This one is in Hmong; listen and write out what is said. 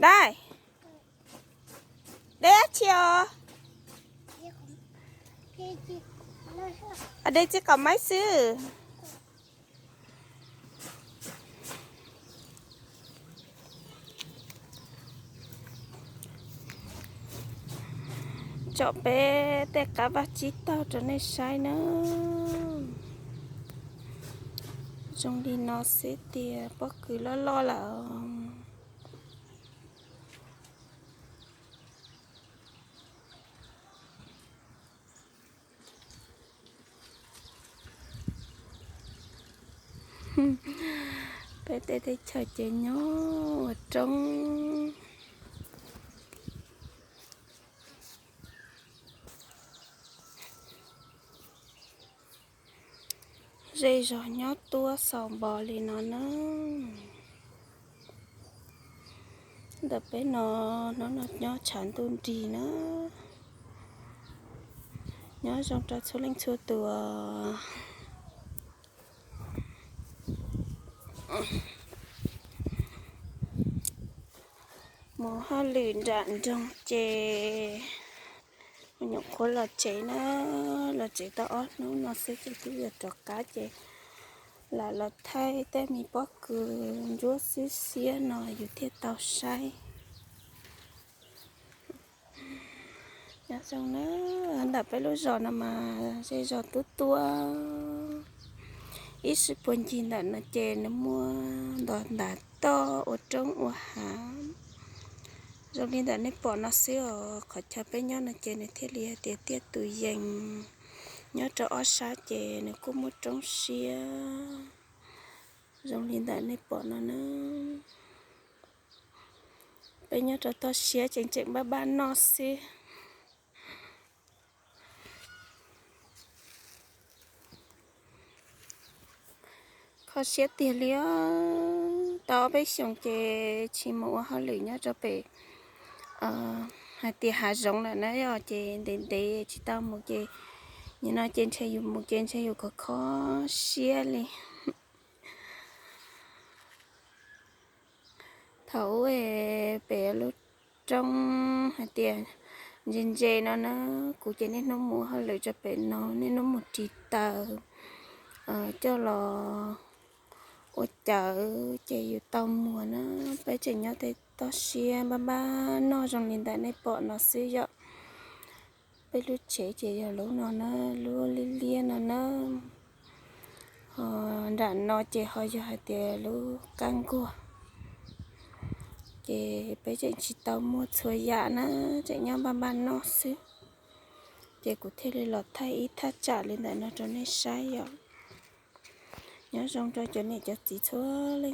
Dai, deb dab tsi os? Deb txij qhov maib xwb. Tsom peb tej qab vaj tsib taug rau nej saib nawb. Zoo li no xwb tiag, pob kws loj loj lawm. Peb tej teb chaws ces nyob ua roob. Zej zog nyob tuab xaus npo li no na. Ntawm peb no, hnub no nyob tshav ntuj nrig na. Nyob zoo rau txhua leej txhua tus. Mus hauj lwm nram nroog ces mus nyuam qhuav los tsev na, los tsev tau ob hnub no xwb ces twb yuav rov qab ces lam los thaij tej me pob kws ntsuab xwb xiab no yus thiaj tau saib. Nyob zoo na, ntawm peb lub zos no mas zej zog tub tuab, ib sij puag ncig ntawm no ces nws muaj ntov ntav toj ua roob ua hav. Zoo li ntawm nej pom no xwb os, qhov chaw peb nyob no ces nws thiaj li hais tias tiaj tus yees, nyob rau ob sab ces nws kuj muaj roob siab zoo li ntawm nej pom no na. Peb nyob rau toj siab tseem tseem npaj npaj noj xwb. Kho siab tiag li os, tau ob peb xyoos ces tsis mus ua hauj lwm nyob rau pem hais tias hav zoov lawm na yom, ces ntev ntev tsis tau mus ces nim no ces ntshe yus mus ces ntshe yus kho kho siab li. Thaum ub pem lub roob hais tias ntse ntse no na, kuv ces niaj hnub mus hauj lwm rau pem no, niaj hnub mus ris taws coj los ua cawv ces yus tau muag na. Peb tseem nyob tej toj siab npaj npaj noj zoo li ntawm nej pom no xwb yom. Peb lub tsev ces yog lub no na, lub liab liab no na. Ho nram no ces ho yog hais tias lub qab nkuaj. Ces peb tseem tsis tau muag txhua yam na, tseem nyob npaj npaj noj xwb. Ces kuv thiaj li los thaij ib thaj tsam li ntawm no rau nej saib yom. Nyob zoo rau cov niam cov txiv txhua leej